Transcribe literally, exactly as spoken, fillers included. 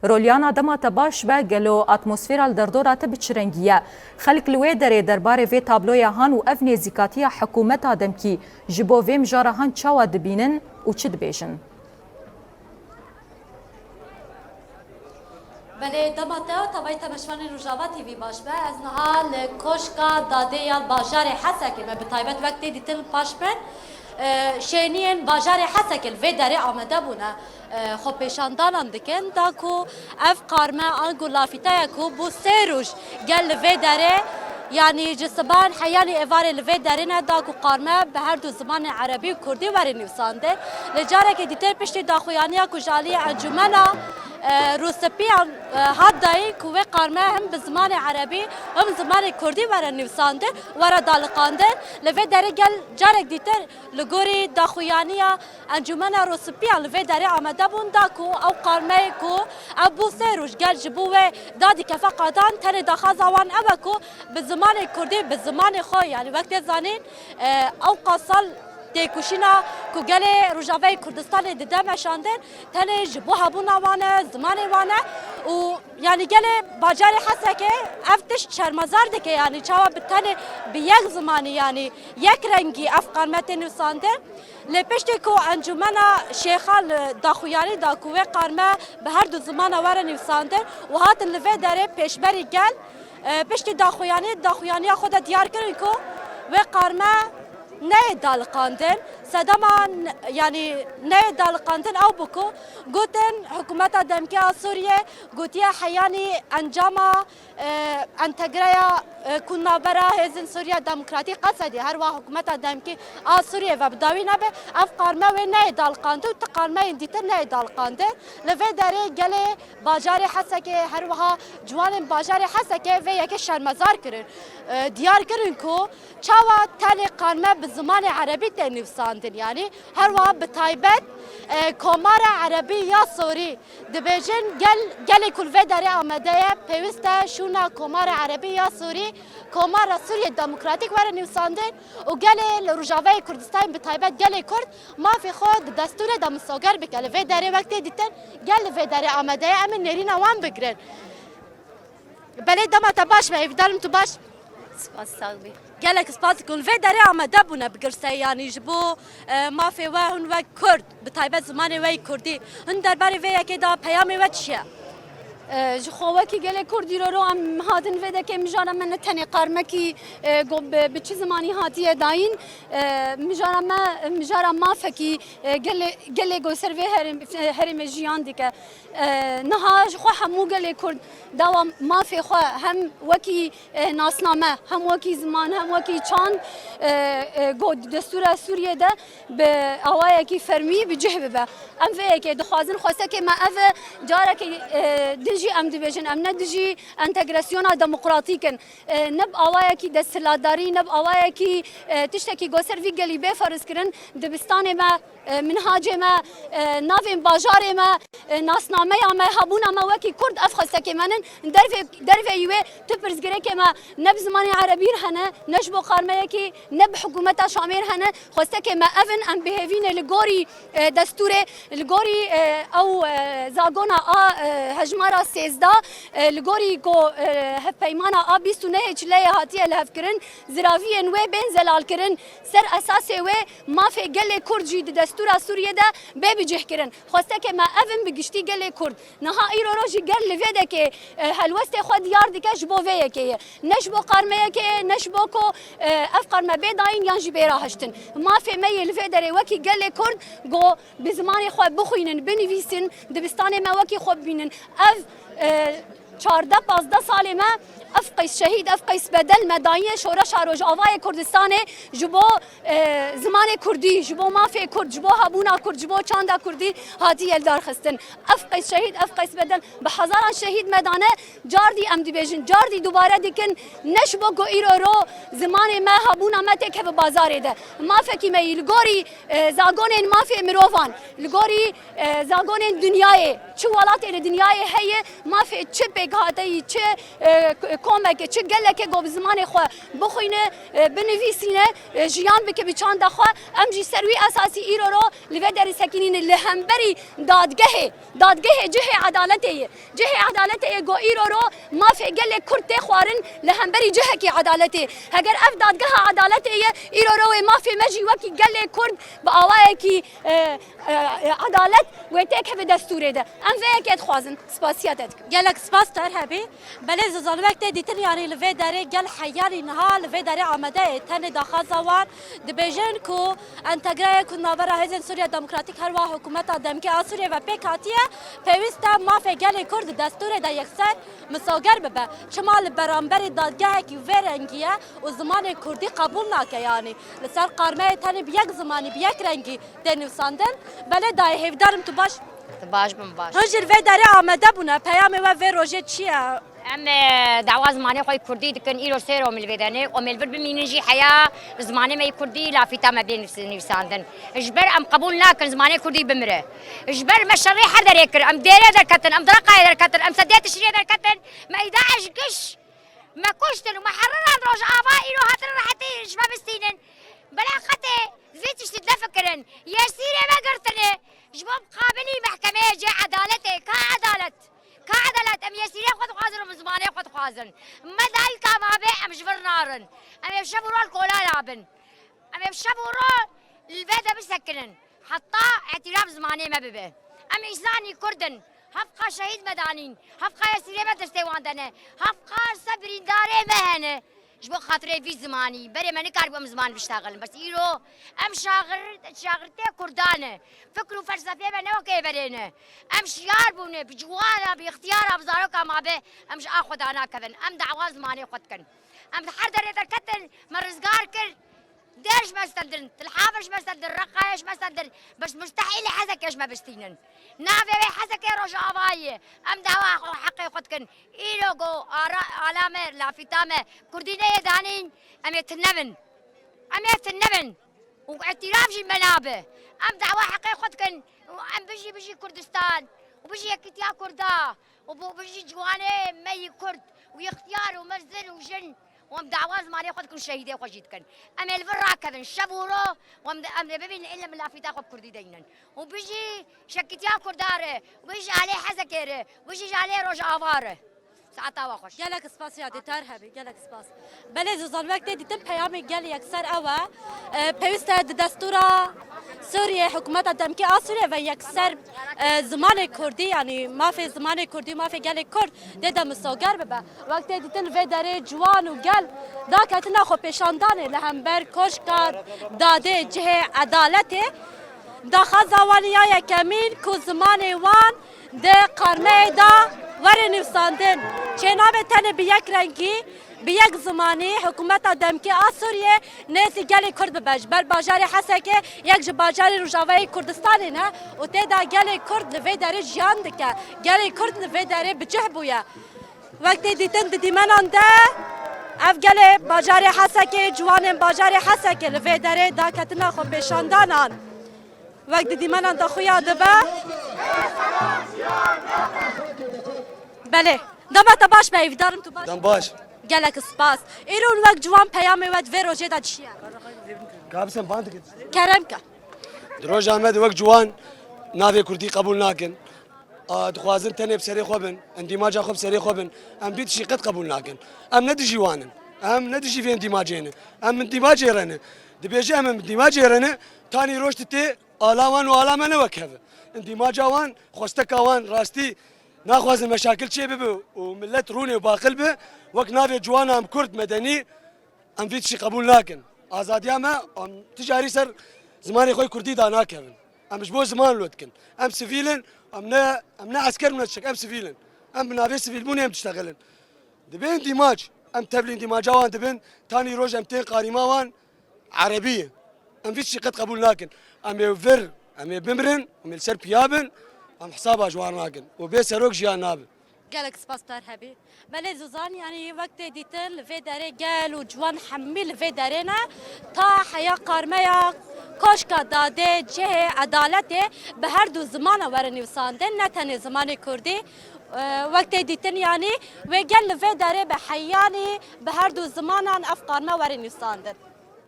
Rolyana, dema te baş be, gelo atmosfera li derdora te bi çi rengî ye? Xelk li wê derê derbarê vê tabloya han û ev nêzîkatiya hikûmeta demkî ji bo vê mijara han çawa dibînin û çi dibêjin? Belê, dema te û tevayî temaşevanên Rojava T V baş be. Ez niha li Koşka Dadê ya bajarê Hesekê me, bi taybet wek tê dîtin paş bin. E, şêniyên bajarê Hesekê li vê derê amade bûne, e, xwepêşandanan dikin, da ku ev qarme ango lafîteya ku bû sê roj gel li vê derê, yanî ji siban heyanî êvarê li vê derê ne, da ku qarme bi her du zimanê erebî û kurdî were nivîsandin. Li carekê dîtir piştî daxuyaniya ku ji aliyê Encûmena, e, Rûsipiyan, e, hat dayîn ku wê qarme him bi zimanê erebî, him zimanê kurdî were nivîsandin, were daliqandin. Li vê derê gel carek dîtir li gorî daxuyaniya Encûmena Rûsipiyan li vê derê amade bûn, da ku ew qarmeyê ku ew bû sê roj gel ji bo wê dadî kefe qadan, tenê daxwaza wan ew e ku bi zimanê kurdî, bi zimanê xwe, yanî wek tê zanîn, e, ew qas sal têkoşîna ku gelê Rojavayê Kurdistanê dide meşandin, tenê ji bo hebûna wan e, zimanê wan e û yanî gelê bajarê Hesekê ev tişt şermezar dike, yanî çawa bi tenê bi yek zimanî, yanî yek rengî ev qarme tê nivîsandin. Lê piştî ku Encûmena Şêxa li daxuyanî da ku wê qarme bi her du zimana were nivîsandin û hatin li vê derê pêşberî gel, e, piştî daxuyanî, daxuyaniya xwe de diyar kirin ku wê qarme neyê daliqandin. Sedema n-, yanî neyê daliqandin ew bû ku gotin hikûmeta demkî a Sûriyê gotiye heyanî encama e, entegreya, e, ku navbera Hêzên Sûriya Demokratîk, Qesedê, her wiha hikûmeta demkî a Sûriyê ve bi dawî nebe, ev qarme wê neyê daliqandin û ti qarmeyên dîtir neyê daliqandin. Li vê derê gelê bajarê Hesekê, her wiha ciwanên bajarê Hesekê vê yekê şermezar kirin. E, diyar kirin ku çawa tenê qarme bi zimanê erebî tê nivîsandin, yanî her wiha bi taybet, e, Komara Erebî ya Sûrî. Dibêjin gel, gelê ku li vê derê amade ye, pêwîst e şûna Komara Erebî ya Sûrî, Komara Sûriyê Demokratîk were nivîsandin û gelê li Rojavayê Kurdistanê, bi taybet gelê Kurd, mafê xwe di destûrê de misoger bike. Li vê derê wek tê dîtin, gel li vê derê amade ye, em ê nêrîna wan bigirin. Belê, dema te baş be, hêvîdar im tu baş. Spas, sax bî. Gelek spas dikim. Li vê derê amade bûne bi girseyî, yanî ji bo, e, mafê we hûn wek Kurd, bi taybet zimanê we yê Kurdî. Hûn derbarê vê yekê de peyamê we çi ye? E, ji xwe wekî gelê Kurd îro ro em hatin vê dekê, mijara me ne tenê qarmekî, e, go bi, bi çi zimanî hatiye dayîn. E, mijara me, mijara mafekî, e, gelê, gelê go ser vê herêm-, herêmê jiyan dike. E, niha ji xwe hemû gelê Kurd dawa mafê xwe hem wekî, e, nasname, hem wekî ziman, hem wekî çand, e, e, go destûra Sûriyê de bi awayekî fermî bi cih bibe. Em vê yekê dixwazin, xwestekê me ev e, carekê, e, din jî em dibêjin, em ne dijî entegrasyona demokratîk in, e, ne bi awayekî desthilatdarî, ne bi awayekî, e, tiştekî go ser vî gelî bê ferz kirin, dibistanê me, e, minhacê me, e, navên bajarê me, e, nasnameya me, hebûna me wekî Kurd, ev xwestekê me nin. Dervê, derveyî wê tu pirsgirêkê me ne bi zimanê erebî re hene, ne ji bo qarmeyekî, ne bi hikûmeta Şamê re hene. Xwestekê me ev in, em bi hêvî ne li gorî, e, destûrê, li gorî, e, ew, e, zagona a, e, hejmara sêzdeh, e, li gorî ku, e, hevpeymana a bîst û nehê çileyê hatiye lihevkirin, ziraviyên wê bên zelalkirin. Ser esasê wê mafê gelê Kurd jî di destûra Sûriyê de bê bicihkirin. Xwestekê me ev in bi giştî gelê Kurd. Niha îro roj jî ger li vê dekê, e, helwestê xwe diyar dike, ji bo vê yekê ye. Ne ji bo qarmeyekê ye, ne ji bo ku, e, ev qarme bê dayîn yan jî bê rahiştin. Mafê me yê li vê derê wekî gelê Kurd go bi zimanê xwe bixwînin, binivîsin, dibistanê me wekî xwe bibînin. Ev, e, çardeh pazdeh salê me ev qeys şehîd, ev qeys bedel me dayiye şoreşa Rojavayê Kurdistanê ji bo, e, zimanê Kurdî, ji bo mafê Kurd, ji bo hebûna Kurd, ji bo çanda Kurdî hatiye lidarxistin. Ev qeys şehîd, ev qeys bedel bi hezaran şehîd me dane, cardî em dibêjin, cardî dubare dikin, ne ji bo ku îro ro zimanê me, hebûna me têkeve bazarê de. Mafekî me yî li gorî, e, zagonên mafê mirovan, li gorî, e, zagonên dinyayê, çi welatê li dinyayê heye, mafê çi pê Hateyî çi, e, komeke, çi geleke ku bi zimanê xwe bixwîne, e, binivîsîne, e, jiyan bike bi çanda xwe. Em jî ser wî esasî îro ro li vê derê sekinîne li hemberî dadgehê. Dadgehê cihê edaletê ye. Cihê edaletê ye ku îro ro mafê gelê Kurd tê xwarin li hemberî cihekî edaletê. Heger ev dadgeha edaletê ye, îro ro wê mafê me jî wekî gelê Kurd bi awayekî, e, e, e, edalet wê têkeve destûrê de. Em vê yekê dixwazin. Spasiya te dikim. Gelek spas, tu her hebî. Belê Zozan, wek tê dîtin, yanî li vê derê gel heyanî niha li vê derê amade ye. Tenê daxwaza wan dibêjin ku entegreyê ku navbera Hêzên Sûriya Demokratîk, her wiha hikûmeta demkî a Sûriyê ve pêk hatiye, pêwîst e mafê gelê Kurd di destûrê de yekser misoger bibe. Çima li beramberî dadgehekî vê rengî ye û zimanê Kurdî qebûl nake, yanî li ser qarmeyê tenê bi yek zimanî, bi yek rengî tê nivîsandin. Belê dayê, hêvîdar im tu baş. Tu baş bim, baş. Hûn jî li vê derê amade bûne. Peyamê we vê rojê çi ye? Em, e, dawa zimanê xwe yê kurdî dikin. Îro sê ro em li vê derê ne. Em ê li vir bimînin jî heya zimanê me yê kurdî, lafîta me bê nivîs-, nivîsandin. Ji ber em qebûl nakin zimanê kurdî bimire. Ji ber me şerê her derê kir. Em Dêrê derketin, em di Reqayê derketin, em sedê Tişrînê derketin. Me îda ez giş. Me kuştin û me heriran Rojava, îro hatin rehetî ji me bistînin. Bila qetê vê tiştî nefikirin. Yesîrê me girtine. Ji bo mixabinî mehkemeyê cê edaletê. Ka edalet? Ka edalet? Em yesîrê xwe dixwazin û zimanê xwe dixwazin. Me dayîka me be, em ji vir narin. Em ê şev û roj kola nabin. Em ê şev û roj li vê de bisekinin. Heta îtîraf zimanê me bibe. Em însanî Kurd in. Hevqa şehîd me danîn. Hevqa esîrê me destê wan de ne. Hevqa ser birîndarê me hene. Ji bo xatirê vî zimanî, berê me nikaribû em ziman biştexilin. Bes îro em şaxir-, şaxirtê Kurdan e. Fikr û felsefeyê me ne wekê berê ne. Em şiyar bûne, bi ciwana, bi ixtiyara, bi zaroka me be, em ji a xwe danakevin. Em dawa zimanê xwe dikin. Em di her derê derketin, me rizgar kir. Dêr ji me stendin, Til Havir ji me stendin, Reqayê ji me stendin. Bes mustehîlê Hezekê ji me bistînin. Navê wê Hezekê Rojavayê ye. Em dawa xwe, heqê xwe dikin. Îro go ara, ala me, lafîta me, Kurdî neyê danîn, em ê tune bin. Em ê tune bin. Û îtîraf jî me nabe. Em dawa heqê xwe dikin. Û em bijî, bijî Kurdistan. Û bijî yekîtiya Kurda. Û bo bijî ciwanê me yî Kurd û ixtiyar û mezin û jin û em dawa zimanê xwe dikin, şehîdê xwe jî dikin. Em ê li vir rakevin şev û ro û em, em ê bibînin ille min lafîta xwe bi Kurdî deynin. Û bijî şekitiya Kurda re, bijî alê Hezekê re, bijî ji alê Rojava re. Saeta we xweş. Gelek spas ya dê ter hebî, gelek spas. Belê Zozan, wek tê dîtin peyamê gel yekser ew e. E, pêwîst e di destûra Sûriyê, hikûmeta demkî a Sûriyê ve yekser, e, zimanê Kurdî, yanî mafê zimanê Kurdî, mafê gelê Kurd tê de misoger bibe. Wek tê dîtin vê derê ciwan û gel daketina xwepêşandanê li hember koşka dadê cihê edaletê. Daxwaza wan ya yekemîn ku zimanê wan di qarmeyê de were nivîsandin. Çênabe tenê bi yek rengî, bi yek zimanî, hikûmeta demkî a Sûriyê nêzî gelê Kurd bibe. Ji ber bajarê Hesekê yek ji bajarê Rojavayê Kurdistanê ne û tê de gelê Kurd li vê derê jiyan dike. Gelê Kurd li vê derê bi cih bûye. Wek tê dîtin di dîmenan de ev gelê bajarê Hesekê, ciwanên bajarê Hesekê li vê derê daketina xwepêşandanan. Wek di dîmenan de xuya dibe. Belê. Dema te baş be, hêvîdarim tu baş. Dem baş. Gelek spas. Îro hûn wek ciwan peyamê we di vê rojê de çi ye? Kabisen band dikit. Kerem ke. Di roja me de wek ciwan navê Kurdî qebûl nakin. A, dixwazin tenê bi serê xwe bin, endîmaca xwe bi serê xwe bin. Em vî tişî qet qebûl nakin. Em ne dijî wan in. Em ne dijî vê endîmacê ne. Em endîmacê re ne. Dibêje em endîmacê re ne, tanî roj tu tê ala wan û ala me ne wek hev e. Endîmaca wan, xwesteka wan rastî naxwazin meşakil çê bibe û millet rûnê û baqil be, wek navê ciwana em Kurd medenî, em vî tişî qebûl nakin. Azadiya me, em ti carî ser zimanê xwe yê Kurdî danakevin. Em ji bo ziman lo dikin. Em sivîl in, em ne, em ne esker û ne tiştek, em sivîl in. Em bi navê sivîlbûnê em diştexilin. Dibê endîmac, em tevlî endîmaca wan dibin, tanî roj em tên qarîma wan, Erebî ye. Em vî tişî qet qebûl nakin. Em ê vir, em ê bimrin, em ê li ser piya bin, em hesaba ji wan nakin. Û bê serok jiyan nabe. Gelek spas ter hebî. Belê Zozan, yanî wek tê dîtin li vê derê gel û ciwan hemî li vê derê ne. Ta heya qarmeya koşka dadê cihê edaletê bi her du zimana were nivîsandin, ne tenê zimanê Kurdî. Wek tê dîtin, yanî wê gel li vê derê bi heyanî bi her du zimanan ev qarme were nûsandin.